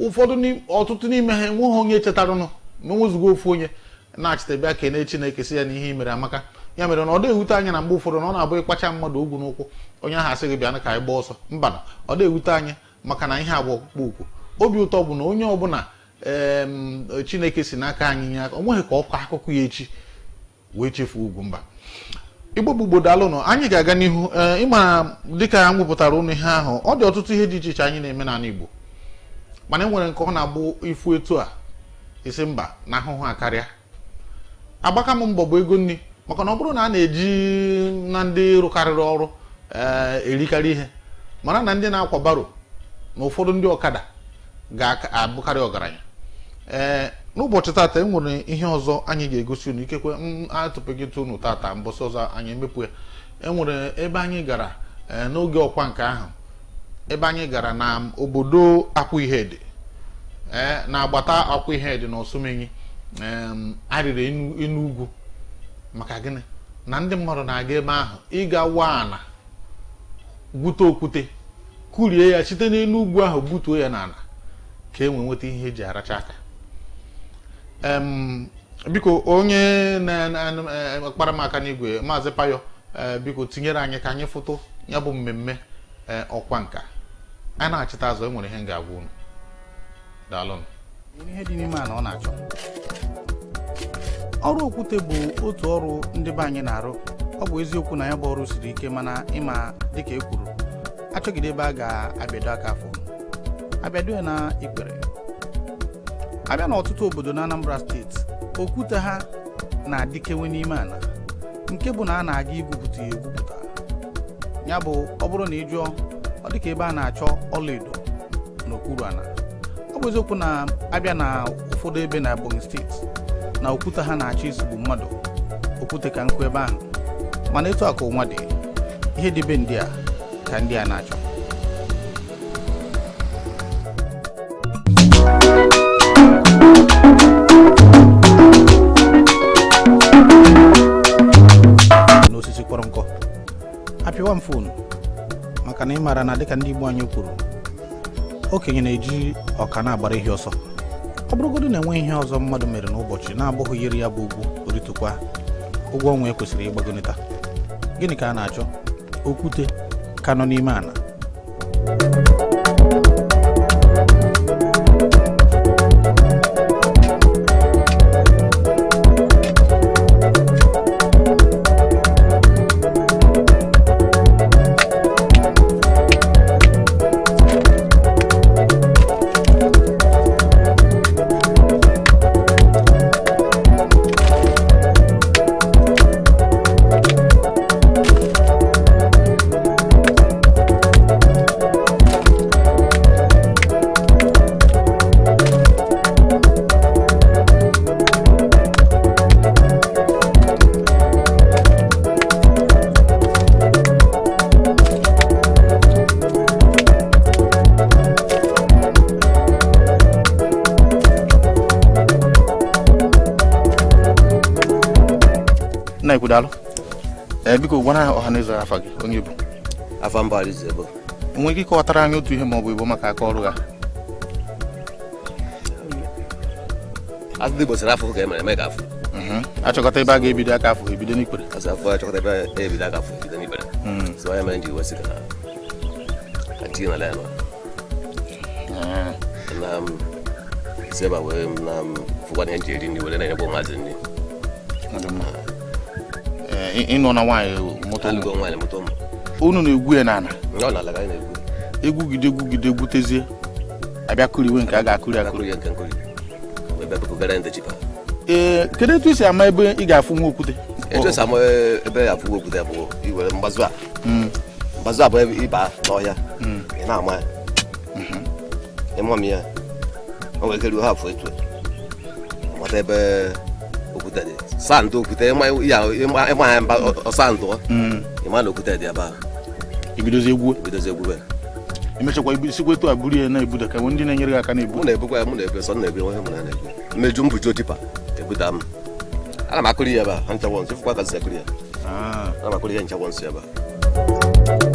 ụfọdụ, ọtụtụ n'ime ha enweghị onye chetaranụ, ma enwezugo ofu onye na-achịta bịa kene Chineke, si ya na ihe i mere amaka. Ya mere na ọ dị-ewute anyị na mgbe ụfọdụ na ọ na-abụ ịkpacha mmadụ ogwu n'ụkwụ, onye ahụ asị gị bịa ka anyị gbaa ọsọ. Mba, na ọ dị-ewute anyị, maka na ihe a bụ ọkpụkpọ oku. Obi ụtọ bụ na onye ọbụla Chineke si n'aka anyị nye aka, o nweghị ka ọkọ akụkọ ya echi wee chefuo Ugwumba. Igbo bụ Igbo, daalụnụ. Anyị ga-aga n'ihu. Ee, ịma dịka m wepụtara ụnụ ihe ahụ, ọ dị ọtụtụ ihe dị iche iche anyị na-eme n'ala Igbo, mana e nwere nke ọ na-agbụ ifu etu a isi mba na ahụhụ akarịa. Agbaka m mbọ bụ ego nri, maka na ọ bụrụ na a na-eji na ndị rụkarịrị ọrụ ee erikarị ihe, mara na ndị na-akwa baro na ụfọdụ ndị ọkada ga-abụkarị ọgaranya. Ee, n'ụbọchị tata e nwere ihe ọzọ anyị ga-egosi unu. Ikekwe m atụpụgịta unu tata, mbọsị ọzọ anyị emepụ ya. E nwere ebe anyị gara n'oge ọkwa nke ahụ, ebe anyị gara na obodo Akwụihedị, ee, na-agbata Akwụihedị na Ọsụmenyi. Arịrị enu ugwu maka gịnị? Na ndị mmadụ na-aga ebe ahụ ịga waa ana, gwute okwute, kurie ya site n'elu ugwu ahụ, gbutuo ya n'ala ka e nwee nweta ihe eji aracha aka. Biko, onye na-akpara m aka n'igwe, Maazị Payo, biko tinyere anyị ka anyị fụtụ ya bụ mmemme ọkwa nka. A na-achịta azụ, e nwere ihe m ga-agwa unu. Daalụnụ. Ihe dị n'ime ala ọ na-achọ ọrụ okwute bụ otu ọrụ ndị be anyị na-arụ. Ọ bụ eziokwu na ya bụ ọrụ siri ike, mana ịma dịka e kwuru, achọgide ebe a ga-abịado aka afọ abịado ya na ikpere. Abịa n'ọtụtụ obodo na Anambra steeti, okwute ha na-adịkewe n'ime ala, nke bụ na a na-aga igwupụta ya egwupụta. Ya bụ, ọ bụrụ na ị jụọ, ọ dịka ebe a na-achọ ọlaedo n'okpuru ala. Ọ bụ eziokwu na abịa na ụfọdụ ebe na Ebonyi steeti na okwute ha na-achọ izugbo mmadụ, okwute ka nkụ ebe ahụ, mana etu a ka ụnwa dị, ihe dị be ndị a ka ndị a na-achọ. N'osisi kpọrọ nkọ apịwa m foonu, maka na ị maara na dịka ndị Igbo anyị kwuru, okenye na-eji ọka na-agbara ihe ọsọ. Ọ bụrụgodị na enweghị ihe ọzọ mmadụ mere n'ụbọchị na-abụghị yiri ya bụ ugwu oritukwa ụgwọ ọnwa e kwesịrị ịgbagoneta, gịnị ka a na-achọ? Okwute ka nọ n'ime ala. Nna ikwu, daalụ. Ee, biko gwara ọha na eze afa gị, onye bụ? Afa mba Arizebo. Nwere ike ịkọwatara anyị otu ihe ma ọ bụ igbo maka aka ọrụ ha? Asị ndị Igbo sịrị afọ ka e mere eme ka afọ. Achọkọta ebe a ga-ebido aka afọ, ebido n'ikpere. Asị afọ achọkọta ebe a ebido aka afọ, ebido n'ikpere. So ya mere m ji wee sị ka ka tinye na line na m si ebe a wee na m fụkwa ihe m ji eri nri were na-enyekwa ụmụazị nri. Ịnụ na nwaanyị mụta ụmụ? Alụgo nwaanyị mụta ụmụ. Unu na-egwu ya n'ala? Ọ n'ala ka anyị na-egwu. Egwugide egwugide egwutezie, abịa kụriwe nke a ga-akụri akụri. Akụri nke nkụri. Wee bịa bukọgara ndị chipa. Ee, kedu etu esi ama ebe ị ga-afụ nwa okwute? Etu esi ama ebe afụ nwa okwute bụ iwere mgbazụ a. Mgbazụ a bụ ebe ịba n'ọhịa. Ị na-ama ya. Ịma m ya. O nwere ike ruo ha afọ etu. Amata ebe okwute dị. Sandụ okwute, ịma ya mba ọsandụ. Ịma na okwute dị ebe ahụ. Ibidozi egwu. Ibidozi egwu. Emechakwa sikwa etu a buru ya na-ebuda ka ndị na-enyere gị aka na-ebu. Mụ na-ebukwa ya, mụ na-ebu sọ na-ebu nwe mụ na-ebu. Mmeju mbụ ju tipa ebuda m. Ana m akụri ya ebe a, ha nchagwọ nsị, fụkwa ka si akụri ya. Ana m akụri ya nchagwọ nsị ebe a.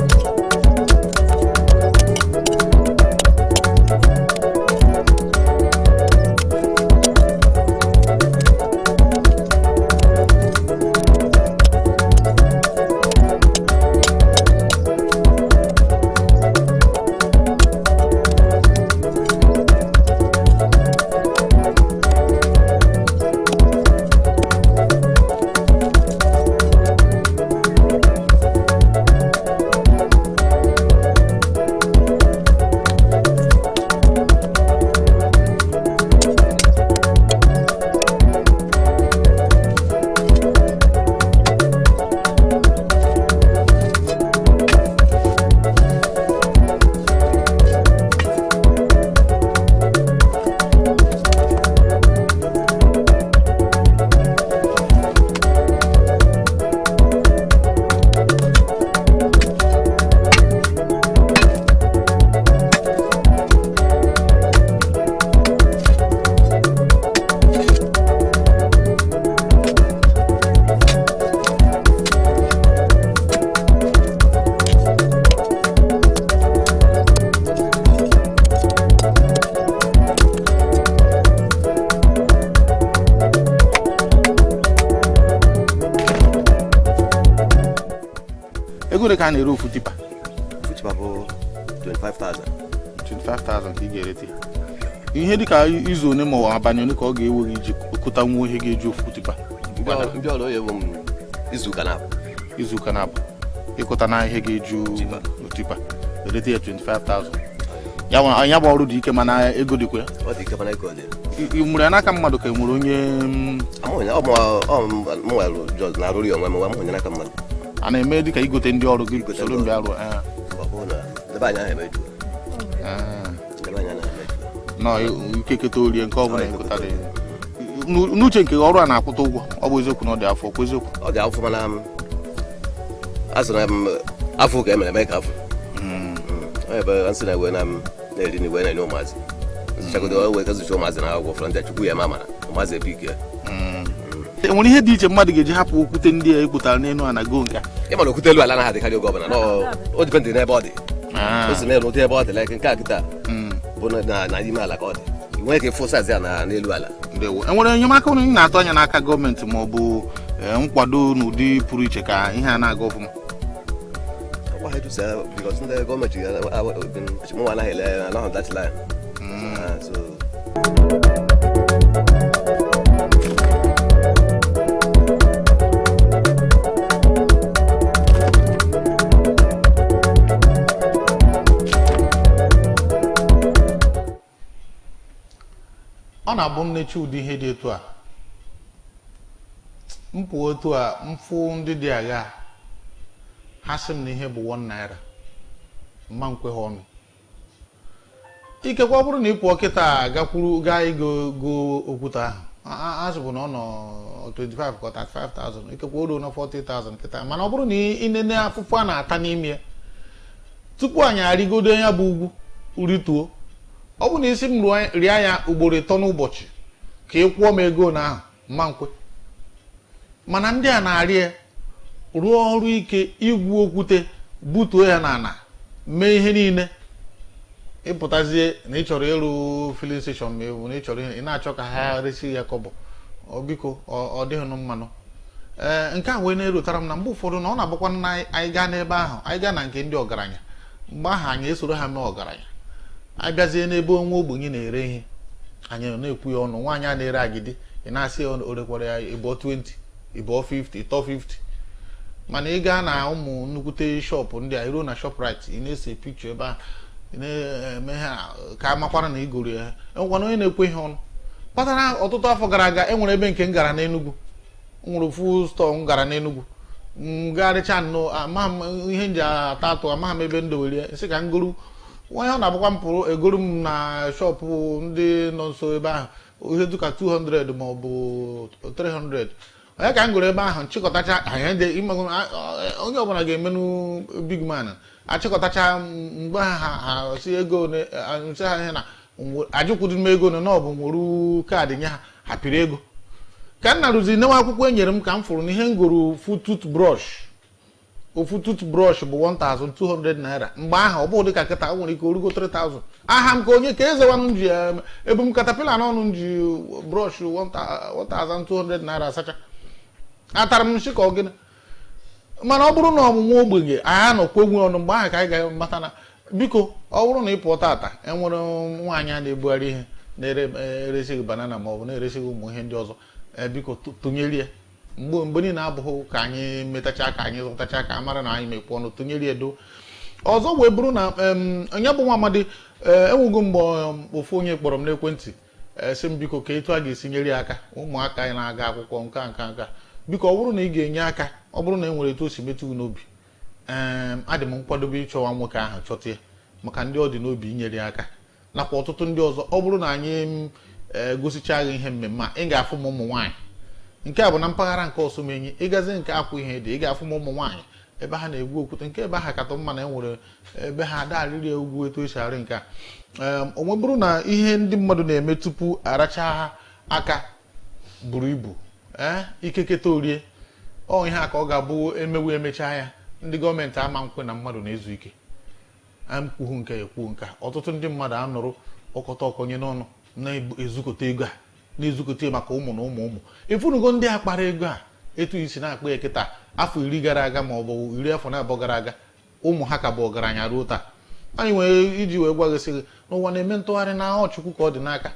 Ego ka a na-ere ofu tipa? Ofu tipa bụ 25,000. 25,000 ka ị ga-erete. Ihe dịka izu one ma ọ abalị one ka ọ ga-ewe gị iji kụta nwa ihe ga-eju ofu tipa? Ndị ọrụ oyi bụ m izuụka na-abụ. Izuụka na-abụ ịkụta na ihe ga-eju tipa, erete ya 25,000. Ya bụ ọrụ dị ike, mana ego dịkwa ya. Ọ dị ike, mana ego dị. Ị mụrụ ya n'aka mmadụ ka e nwere onye? Na-arụrụ ya onwe m, nwa m onye n'aka mmadụ. A na-eme dịka igote ndị ọrụ gị soro mgbe arụ? Nọ ikeketa orie nke ọ bụla ekotara n'uche nke ọrụ a na-akwụta ụgwọ. Ọ bụ eziokwu na ọ dị afọ, kwa eziokwu? Ọ dị afọ, mana a sị na afọ ka emere eme ka afọ ebe nsị na-ewe na na-eri na iwe na-enye ụmụazị nzụchagodo wee ka zụcha ụmụazị na akwụkwọ fọrọ ndị chukwu ya ma mara ụmụazị ebe ike. E nwere ihe dị iche mmadụ ga-eji hapụ okwute ndị a ekwutara n'elu a na go nke a? Ị mara okwute elu ala anaghị adịkarị oge ọbụla, o dipendị n'ebe ọ dị. O si mere n'ụdị ebe ọ dị, like nke a kịta bụ na ime ala ka ọ dị, ị nwere ike ịfụ saizi ya na n'elu ala. Ndewo. Enwere enyemaka unu na-atụ anya n'aka gọọmenti ma ọ bụ nkwado n'ụdị pụrụ iche ka ihe a na-aga ọfụma? Ndị gọọmenti mụnwa anaghị ele anaghị that line. So ọ na-abụ nnechi ụdị ihe dị etu a m pụọ otu a mfụ ndị dị agha ha sị m na ihe bụ 1 naira mma nkwe ha ọnụ. Ikekwe ọ bụrụ na ị pụọ kịta gakwuru gaa ịgo go okwute ahụ, a sị bụ na ọ nọ 25 ka 35,000, ikekwe o ruo na 40,000 kịta. Mana ọ bụrụ na ị nene afụfụ a na-ata n'ime ya tupu anyị arịgodo ya bụ ugwu rituo, ọ bụ na isi m rịa ya ugboro 3 n'ụbọchị ka ị kwụọ m ego na ahụ mma nkwe. Mana ndị a na-arị ya rụọ ọrụ ike igwu okwute butuo ya n'ala mee ihe niile, ịpụtazie na ị chọrọ ịrụ filling station ma ọ bụ na ị chọrọ ị na-achọ ka ha resi ya kọbọ, ọ biko ọ dịghịnụ mmanụ. Ee, nke a wee na-erutara m na mgbe ụfọdụ na ọ na-abụkwa na anyị gaa n'ebe ahụ, anyị gaa na nke ndị ọgaranya, mgbe ahụ anyị esoro ha mee ọgaranya, anyị bịazie n'ebe onwe ogbenye na-ere ihe anyị na-ekwu ya ọnụ. Nwaanyị a na-ere agidi ị na-asị ya o rekwara ya ịbụọ 20, ịbụọ 50, ịtọ 50. Mana ị gaa na ụmụ nnukwute shọpụ ndị a, iruo na Shoprite, ị na-ese pikchọ ebe ahụ, ị na-eme ha ka amakwara na igoro ya. Enwekwana onye na-ekwe ihe ọnụ kpatara. Ọtụtụ afọ gara aga e nwere ebe nke m gara n'Enugu, m nwere ofu stọọ m gara n'Enugu, m gagharịcha nnọọ, amaghị m ihe m ji ata atụ, amaghị m ebe m dowere ya, sị ka m goro. Onye ọ na-abụkwa m pụrụ egoro m na shọpụ ndị nọ nso ebe ahụ ihe dịka 200 ma ọ bụ 300. Onye ka m goro ebe ahụ nchịkọtacha anyị onye ọbụla ga-emenụ big man achịkọtacha mgbe ha si ego nsị ha ihe na ajụkwudu m ego na ọ bụ nwere kaadị nye ha, ha pịrị ego. Ka m narụzi newe akwụkwọ e nyere m ka m fụrụ na ihe m goro ofu toothbrush, ofu toothbrush bụ 1200 naira mgbe ahụ. Ọ bụ dịka kịta o nwere ike orugo 3000. Aha m ka onye ka ezewanụ m ji ebu m katapila n'ọnụ m ji brush 1200 naira asacha, atara m nshị ka ọ gịnị. Mana ọ bụrụ na ọmụmụ ogbenye anyị anọkwa egwu ọnụ mgbe ahụ ka anyị ga-amata na biko ọ bụrụ na ị pụọ tata enwere nwaanyị a na-ebugharị ihe na-eresi gị banana ma ọ bụ na-eresi gị ụmụ ihe ndị ọzọ, biko tụnyere ya. Mgbe niile abụghị ka anyị metacha ka anyị zụtacha ka a mara na anyị mekwa ọnụ, tụnyere ya do. Ọzọ wee bụrụ na onye bụ nwa amadi, enwego mgbe ofu onye kpọrọ m n'ekwentị sị m biko ka etu a ga-esi nyere ya aka, ụmụaka anyị na-aga akwụkwọ nka nka nka, biko ọ bụrụ na ị ga-enye aka, ọ bụrụ na e nwere etu o si metụ gị n'obi, adị m nkwadobe ịchọwa nwoke ahụ chọta ya maka ndị ọ dị n'obi inyere ya aka nakwa ọtụtụ ndị ọzọ. Ọ bụrụ na anyị gosicha gị ihe mmemme a, ị ga-afụ m ụmụ nwaanyị nke a bụ na mpaghara nke Ọsụmenyi, ịgazi nke akwụ ihe dị, ị ga-afụ m ụmụ nwaanyị ebe ha na-egwu okwute nke ebe ha katọ mma na enwere ebe ha adarịrị ugwu etu esi arị nke a. O nwebụrụ na ihe ndị mmadụ na-eme tupu aracha aka buru ibu, ikeketa orie ọ ihe a ka ọ ga-abụ emewu emechaa ya, ndị gọọmenti ama nkwe na mmadụ na-ezu ike. Amkwuhu nke ekwu nke ọtụtụ ndị mmadụ anụrụ ọkọta ọkọnye n'ọnụ na-ezukọta ego a na-ezukọta maka ụmụ na ụmụ ụmụ efunugo ndị a kpara ego a Etu isi na-akpọ ya kịta, afọ 10 gara aga ma ọ bụ 12 gara aga, ụmụ ha ka bụ ọgaranya ruo taa. Anyị nwere iji wee gwa gị sị gị n'ụwa na-eme ntụgharị na ọ Chukwu ka ọ dị n'aka.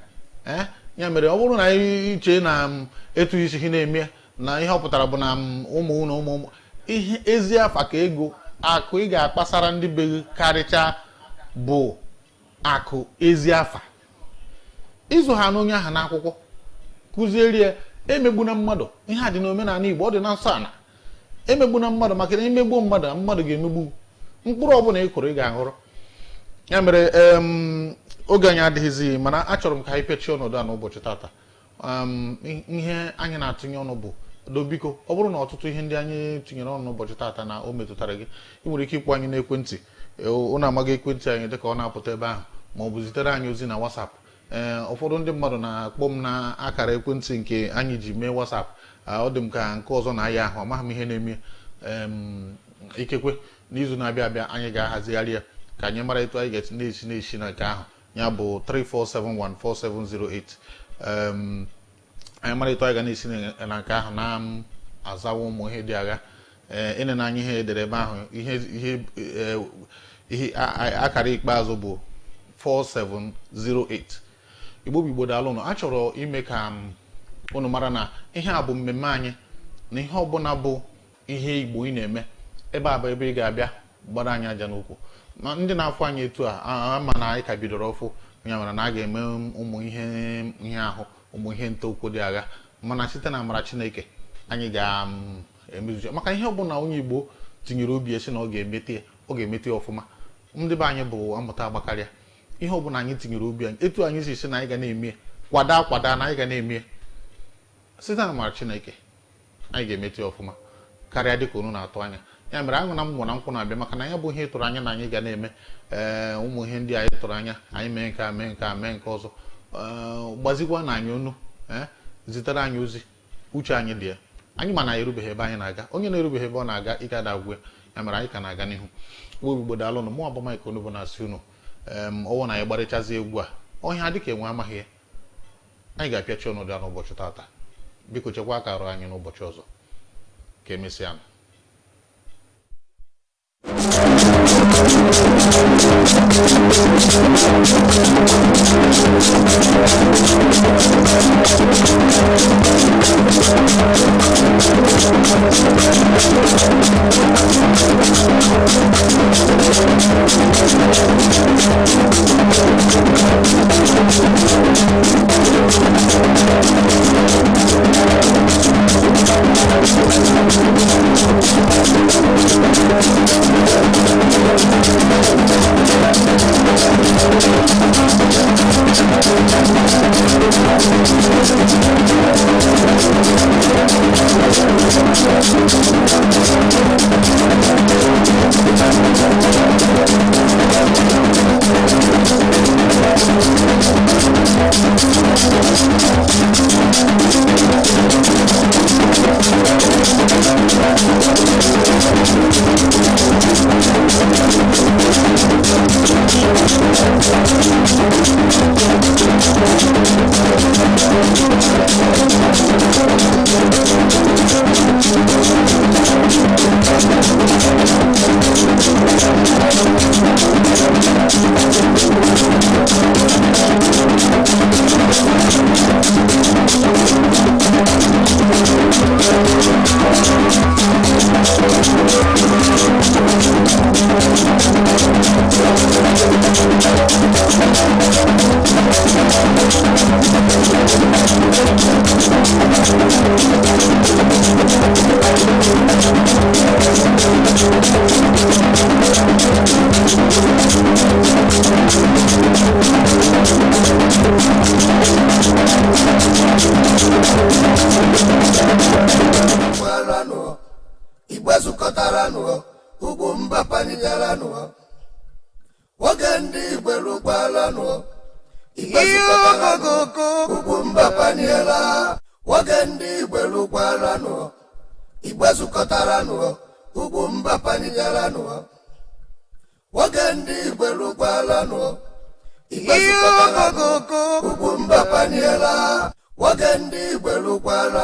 Ee, ya mere ọ bụrụ na anyị chee na etu isi ha na-eme na ihe ọ pụtara bụ na ụmụ ụnụ ụmụ ụmụ ihe ezi afa ka ego akụ ị ga-akpasara ndị be gị karịchaa bụ akụ ezi afa. Ịzụ ha n'onye aha n'akwụkwọ, kụziere ya emegbuna mmadụ. Ihe a dị n'omenala Igbo, ọ dị na nsọ ala. Emegbuna mmadụ, maka na imegbuo mmadụ, mmadụ ga-emegbu. Mkpụrụ ọbụla ị kụrụ, ị ga-aghọrọ. Ya mere oge anyị adịghịzi, mana achọrọ m ka anyị pịachie ọnọdụ a n'ụbọchị tata. Ihe anyị na-atụnye ọnụ bụ do biko, ọ bụrụ na ọtụtụ ihe ndị anyị tinyere ọnụ n'ụbọchị tata na o metụtara gị, ị nwere ike ịkpọ anyị n'ekwentị. Ụnụ amaghị ekwentị anyị dịka ọ na-apụta ebe ahụ, ma ọ bụ zitere anyị ozi na WhatsApp. Ee, ụfọdụ ndị mmadụ na-akpọ m na akara ekwentị nke anyị ji mee WhatsApp. Ọ dị m ka nke ọzọ na-aya ahụ, amaghị m ihe na-eme. Ikekwe n'izu na-abịa abịa anyị ga-ahazigharị ya ka anyị mara etu anyị ga-esi na-esi na-esi na nke ahụ, ya bụ 34714708. Anyị mara etu anyị ga na-esi na nke ahụ na-azawa ụmụ ihe dị agha. Ee, ịne na anya ihe edere ebe ahụ, ihe ihe ihe akara ikpeazụ bụ 4708. Igbo bụ Igbo, daalụ nụ. A chọrọ ime ka unu mara na ihe a bụ mmemme anyị, na ihe ọbụla bụ ihe Igbo ị na-eme ebe a bụ ebe ị ga-abịa gbara anyị aja n'ukwu. Ma ndị na-afụ anyị etu a ama na anyị ka bidoro ọfụ, ya mere na a ga-eme ụmụ ihe ihe ahụ, ụmụ ihe ntokwu dị agha, mana site na amara Chineke anyị ga-emezucha. Maka ihe ọbụla onye Igbo tinyere obi esi na ọ ga-emete ya, ọ ga-emete ya ọfụma. Ndị be anyị bụ amụta agbakarịa. Ihe ọbụla anyị tinyere obi anyị, etu anyị si si na anyị ga na-eme, kwada kwada na anyị ga na-eme, site na amara Chineke anyị ga-emete ya ọfụma karịa dịka unu na-atụ anya. Ya mere aṅụ na mmụọ na nkwụ na-abịa, maka na ya bụ ihe ịtụrụ anya na anyị ga na-eme. Ee, ụmụ ihe ndị anyị tụrụ anya anyị mee nke a, mee nke a, mee nke ọzọ, gbazikwa na anyị onu, ee, zitere anyị ozi. Uche anyị dị ya, anyị ma na erubeghị ebe anyị na-aga. Onye na-erubeghị ebe ọ na-aga, ị ga-ada agwụ ya. Ya mere anyị ka na-aga n'ihu. Igbo daalụ nụ. Mụ abụ Mike Onugbu na-asị unu ọwụ na anyị gbarịchazi egwu a ọhịa dịka enwe amaghị ya. Anyị ga-apịachi ọnọdụ ya n'ụbọchị tata. Biko chekwa aka arụ anyị n'ụbọchị ọzọ. Ka emesịa. Igwe zukọtaranụ, Ugwumba panigaranụ, oge ndị Igwe rukwaranụ. Igwe zukọtaranụ, Ugwumba paniela, oge ndị Igwe rukwaranụ. Igwe zukọtaranụ, Ugwumba panigaranụ, oge ndị Igwe rukwaranụ. Igwe zukọtaranụ, Ugwumba paniela, oge ndị Igwe rukwaranụ.